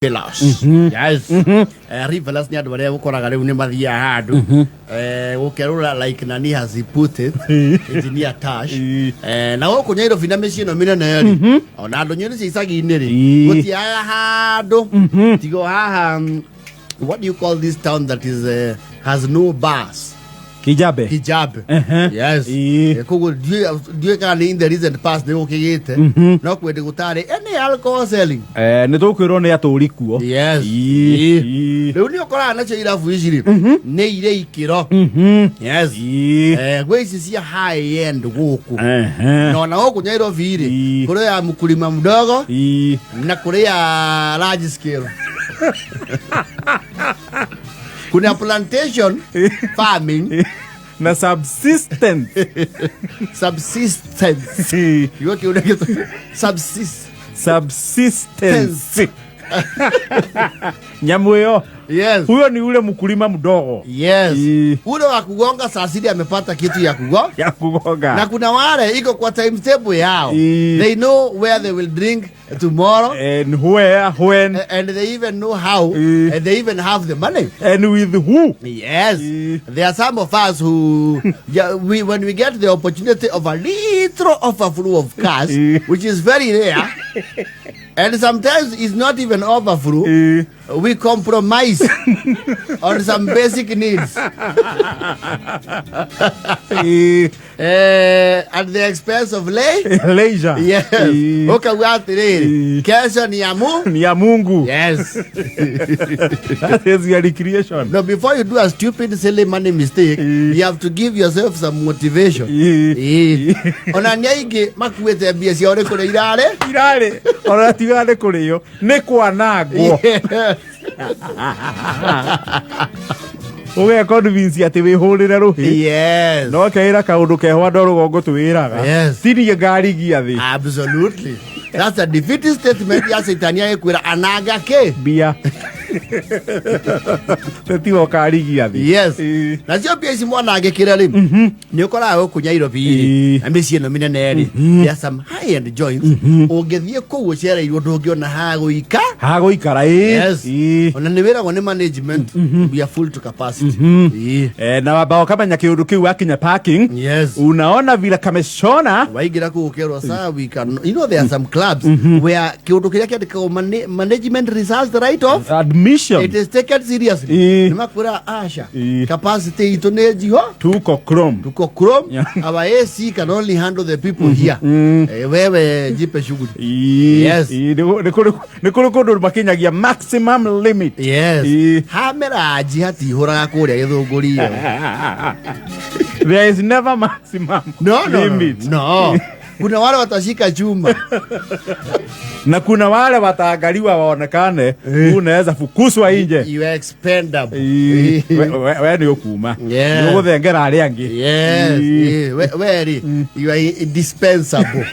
Revelers. Yes. Revelers nĩ andũ arĩa ũkoraga rĩu nĩ mathiaga handũ gũkerũra, like nani has he put it, Engineer Tash. Na gũkũ Nairobi na mĩciĩ ĩno mĩnene rĩ, ona andũ nyoni cia icagi-inĩ rĩ, gũtiaga handũ tigo haha. What do you call this town that is has no bars? Kijabe. Hijabe. Yes. Koguo ndiũĩ kana nĩ in the recent past nĩ gũkĩgĩte, no kwendĩ gũtarĩ any alcohol selling. Nĩ tũkwĩrwo nĩ atũri kuo. Yes. Rĩu nĩ ũkoraga nacio irabu ici rĩ, nĩ irĩ ikĩro. Yes. Gwĩ ici cia high end gũkũ, na ona gũkũ Nairobi rĩ, kũrĩ ya mkulima mdogo na kũrĩ ya large scale. Kuna plantation farming na subsistence. Subsistence. Kiugo kĩu nĩkĩo subsist Subsistence nyamũ ĩyo. Huyo ni ule mkulima mdogo. Yes. Ule wa kugonga saa sita amepata kitu ya kugonga. Ya kugonga. Na kuna wale iko kwa timetable yao. They know where they will drink tomorrow and where, when, and they even know how, and they even have the money and with who. Yes. There are some of us who, yeah, we when we get the opportunity of a little overflow of cash, which is very rare, and sometimes it's not even overflow, we compromise on some basic needs at the expense of lay leisure. Yes. Ukauga atiriri, kesho ni ya mu ni ya Mungu. Yes. That is your recreation. No, before you do a stupid silly money mistake, you have to give yourself some motivation. Ona nĩ aingĩ makuĩte mbia ciao nĩ kũrĩa irarĩ. Irarĩ ona tiga nĩ kũrĩo, nĩ kwanangwo. Ũge convince atĩ wĩhũrĩre rũhĩ. No keĩra kaũndũ keho andũ a rũgongo twĩraga. Tirie ngarigia thĩ. Absolutely. That's a defeating statement ya Satani agĩkwĩra ananga kĩ? Mbia tetiga ũkarigia thĩ. Yes. Nacio mbia ici mwanangĩkĩre rĩ, nĩ ũkoraga gũkũ Nairobi rĩ, na mĩciĩ ĩno mĩnene rĩ, there are some high end joints ũngĩthiĩ kũu ũcereirwo ndũngĩona ha gũika. Ha gũikara, ĩ. Yes. Ona nĩ wĩragwo nĩ management, we are full to capacity. Na wamba ũkamenya kĩũndũ kĩu wakinya parking. Unaona vile kameshona. Waingĩra kũu ũkerwo saa we can, you know, there are some clubs where kĩũndũ kĩrĩa kĩandĩkagwo management reserves the right of admission. It is taken seriously. Nĩ makwĩra asha, capacity itũ nĩ njiho. Tuko chrome. Tuko chrome. Our AC can only handle the people here. Wewe jipe shughuli. Yes. Nĩ kũrĩ kũndũ makinyagia maximum limit. Yes. Ha mĩranji hatihũraga kũrĩa gĩthũngũri ĩyo. There is never maximum No, limit. No, kuna wale watashika chuma. Na kuna wale wataangaliwa waonekane unaweza fukuzwa nje. You are expendable. We nĩ ũkuma. Nĩ ũgũthengera arĩa angĩ. Yes. We rĩ, you are indispensable.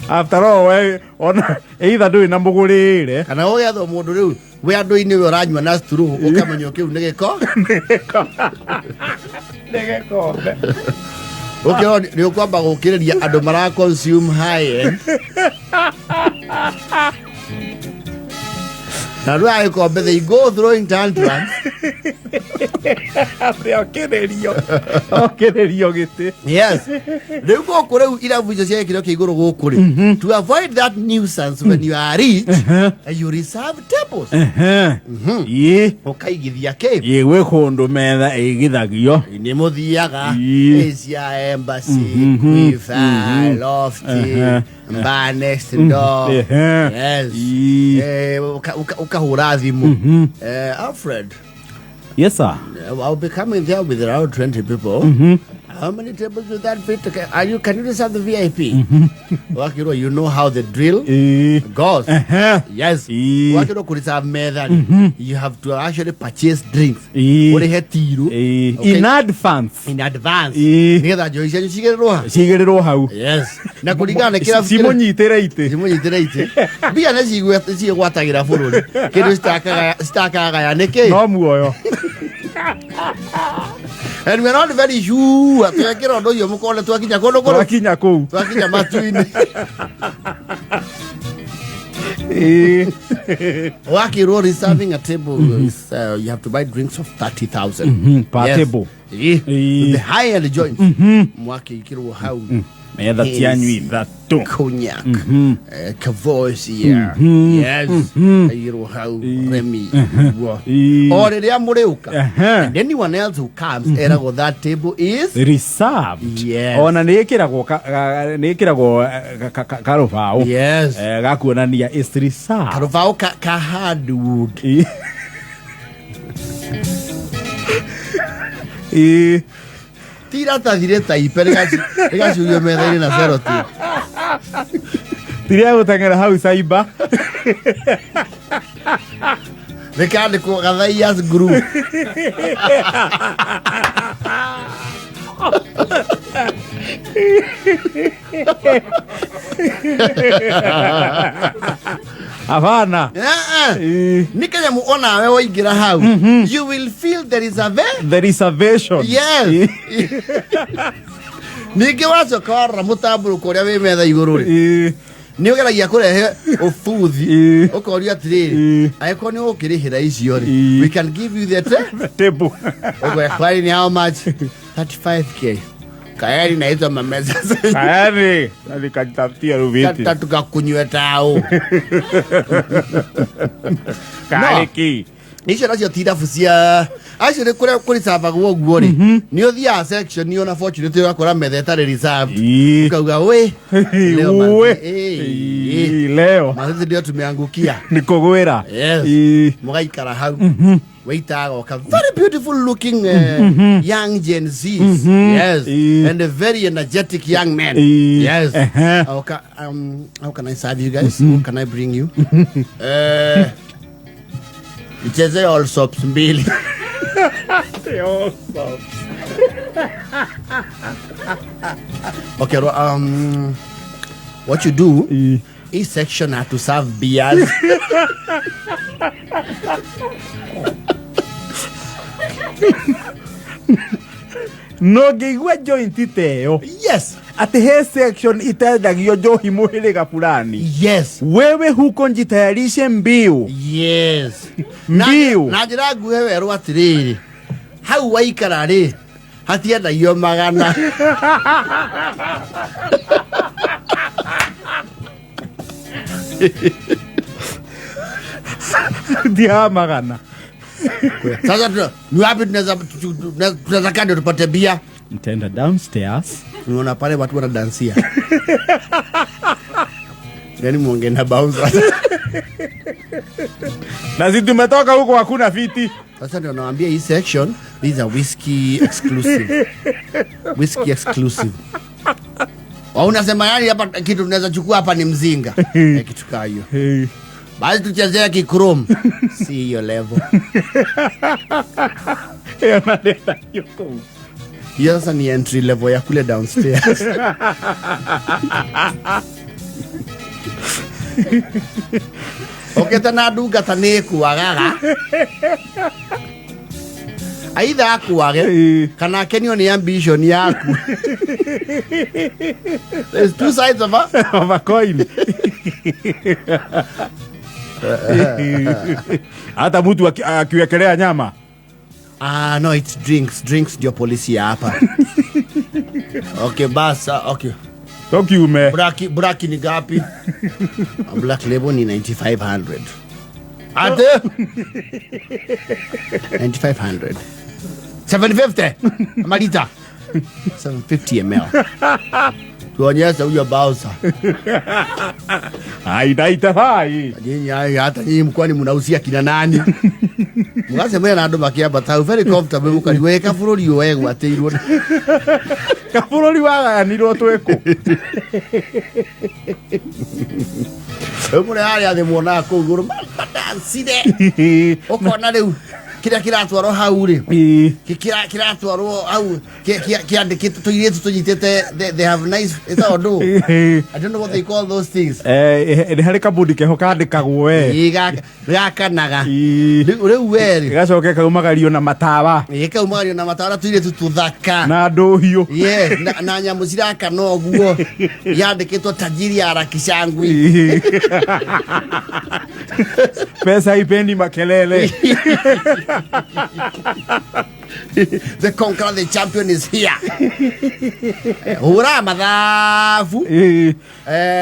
After all, we ona either ndũrĩ na mũgũrĩre. Kana ũgethwo mũndũ rĩu wĩ andũ-inĩ, we ũranyua na straw, ũkamenya kĩu nĩ gĩko. Nĩ gĩkombe. Ũkĩrwo nĩ ũkwamba gũkĩrĩria andũ mara consume high end na andũ a gĩkombe, they go throwing tantrums. Atĩ okĩrĩrio okĩrĩrio gĩtĩ. Yes, rĩu gũkũ rĩu irabu icio cia gĩkĩro kĩa igũrũ gũkũ rĩ, to avoid that nuisance, when you are rich, you reserve tables. Ũkaigithia kĩ? Ĩ, gwĩ kũndũ metha ĩgithagio. Nĩ mũthiaga cia Embassy, Quiver, Loft, Bar Next Door. Yes. Ukahũra thimũ, "Alfred, Yes sir. I'll be coming there with around 20 people. How many tables will that fit? Okay, Are you can you reserve the VIP?" Wakirwo, you know how the drill goes. Yes. Wakirwo kureserve metha rĩ, you have to actually purchase drinks. Ũrĩhe tiru. Okay. In advance. In advance. Nĩgetha njohi cianyu cigĩrĩrwo ha? Cigĩrĩrwo hau. Yes. Na kũringana na kĩrabu cimũnyitĩre itĩ. Cimũnyitĩre itĩ. Mbia nĩ ciĩgwatagĩra bũrũri. Kĩndũ citakagaya nĩ kĩ? No muoyo. And we are not very sure twekĩra ũndũ ũcio mũkone twakinya kũndũ kũrũ twakinya kũu. Twakinya matu-inĩ. Wakirwo reserving a table is, you have to buy drinks of 30,000 Per Yes. table. The high end joints mwakĩkĩrwo hau. Metha cianyu ithatũ. Cognac, Courvoisier, yes, aigirwo hau Remy. O rĩrĩa mũrĩũka, and anyone else who comes eragwo that table is reserved. Yes. Ona nä ĩkĩragwo nĩ ĩkĩragwo karũbaũ gakuonania is reserved. Karũbaũ ka hardwood. Ti iratathi rĩtaipe rĩgacurio metha-inĩ na cellotape. Tiria gũteng'era hau cyber. Rĩkandĩkwo Gathaias Group. Hapana. Nĩ kanyamũ onawe waingĩra hau you will feel there is a The reservation. Yes. Ningĩ wacoka warora mũtambũrũko ũrĩa wĩ metha igũrũ rĩ, nĩ ũgeragia kũrehe ũbuthi, ũkoria atĩrĩrĩ, angĩkorwo nĩ ũgũkĩrĩhĩra icio rĩ, we can give you the table. Ũgwe ni how much? 35K. Kaeri na hizo mameza. Tayari nikajitafutia ruviti. Tata tukakunywe tao. Karĩ ki. Icio nacio ti irabu cia acio nĩ kũrĩa kũricabagwo ũguo rĩ, nĩ ũthiaga section ona fortunately ũgakora metha ĩtarĩ reserved. Ukauga we leo Uwe. manze, Leo manze ndio tumeangukia. Nĩ kũgwĩra. Yes. Mũgaikara hau, waiter agoka, very beautiful looking young Gen Zs, yes, and a very energetic young man, yes. Agoka, "How can I serve you guys? What can I bring you?" "Nicheze Allsops mbili." Okay, what you do, each section had to serve beers. No ngĩigua joint ta ĩyo, atĩ he section itendagio njohi mũhĩrĩga fulani, wewe huko njitayarishe mbiu. Mbiu. Na njĩra nguhĩ werwo atĩrĩrĩ, hau waikara rĩ hatiendagio magana. Ndiaga magana. Sasa ni wapi tunaweza kaa ndio tupate bia? Mtenda downstairs. Unaona pale watu wanadansia. Yani muongee na bouncer. Na sisi tumetoka huko hakuna viti. Sasa ndio nawaambia hii section, these are whiskey exclusive. Whiskey exclusive. Au unasema yani hapa kitu tunaweza chukua hapa ni mzinga. Kitu kaa hiyo. Basi tuchezee kikrom. Si hiyo level. Analeta hiyo kuu. Hiyo sasa ni entry level ya kule downstairs. Oketa na ndungata nĩ ĩkuagaga. Aitha akuage kana akenio nĩ ambition yaku. There's two sides of a of a coin. Hata mtu akiwekelea nyama. No, it's drinks. Drinks ndio polisi ya hapa. Okay, basa, okay. Tokiume. Braki ni gapi? Black Label ni 9500. Ate? 9500. 750. Amalita. 750 ml. Tuonyeshe huyo bouncer. Ai, daita hai. Nyinyi hai, hata nyinyi mkwani mnausia kina nani? Mugacemania na andu makiambata hau very comfortable mukariweka bũrũri ũyũ wegwatĩirwo. Kabũrũri wagayanirwo twĩkũ? Rĩu mũrĩ harĩa thĩ muonaga kũu igũrũ madancire. Ũkona rĩu Kĩrĩa kĩratwarwo hau rĩ, Ĩĩ. Kĩratwarwo hau kĩandĩkĩtwo tũirĩtu tũnyitĩte, they have nice, ĩtagwo ndũ? Ĩĩ. I don't know what they call those things. Nĩ harĩ kabũndi keho kandĩkagwo we. Ĩĩ, gakanaga. Ĩĩ. Rĩu we rĩ, Gacoke kaumagario na matawa. Gĩkaumagario na matawara, tũirĩtu tũthaka na ndũhiũ. Yes, na nyamũ cirakana ũguo, yandĩkĩtwo "Tajiri harakishangwi". Ĩĩ. Pesa haipendi makelele. The conqueror, the champion is here. Hũra mathabu. Ĩĩ.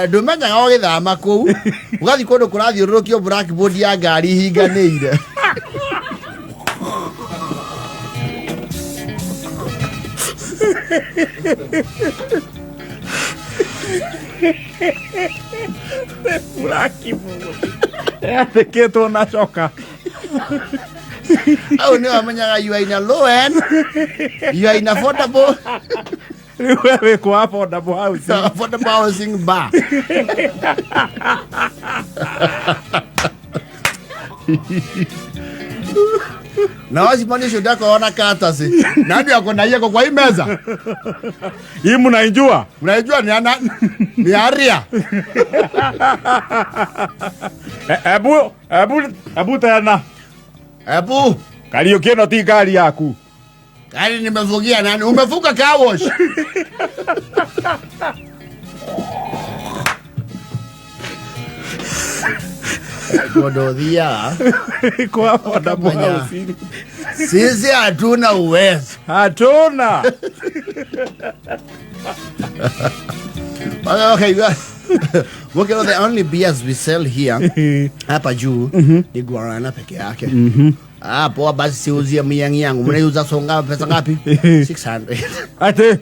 Ndũmenyaga ũgĩthama kũu ũgathiĩ kũndũ kũrathiũrũrũkio blackboard ya ngari ihinganĩire. Yandĩkĩtwo na coka. Au nĩ wamenyaga you are in a low end, you are in affordable Rĩu we wĩ kwa affordable housing. Affordable housing bar. Na wacimani ũcio ndakorwo na katasi nani ako na yeko kwa hii meza. Hii mnaijua? Mnaijua ni ana ni aria. Ebu tena. Ebu. Kariũki, ĩno ti ngari yaku. Gari nimevugia nani? Umevuka car wash. Kũndũ ũthiaga Kwa affordable Ukamenya. housing. Sisi hatuna uwezo. Hatuna. Okay, okay, the only beers we sell here hapa juu ni guarana peke yake. Ah, poa basi, siuzie miang yangu. Mnaiuza songa pesa ngapi? 600. Ate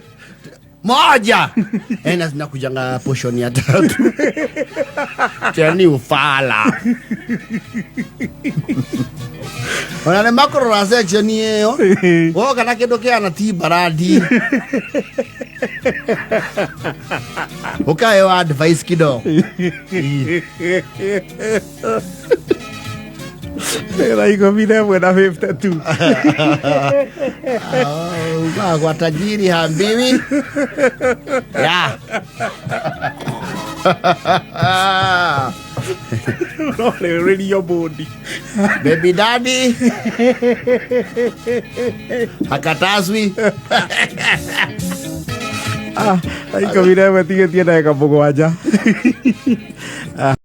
Moja. Ena zinakujanga portion ya tatu. Tena ni ufala. Ona nĩ makorora section ĩyo. Woka na kĩndũ kĩhana ti barandi. Ũkahewa advice kidogo. 11:52. Oh, kwa tajiri haambiwi. Ya. Ũrorĩrĩrio bũndi. Baby daddy hakatazwi. 11:37.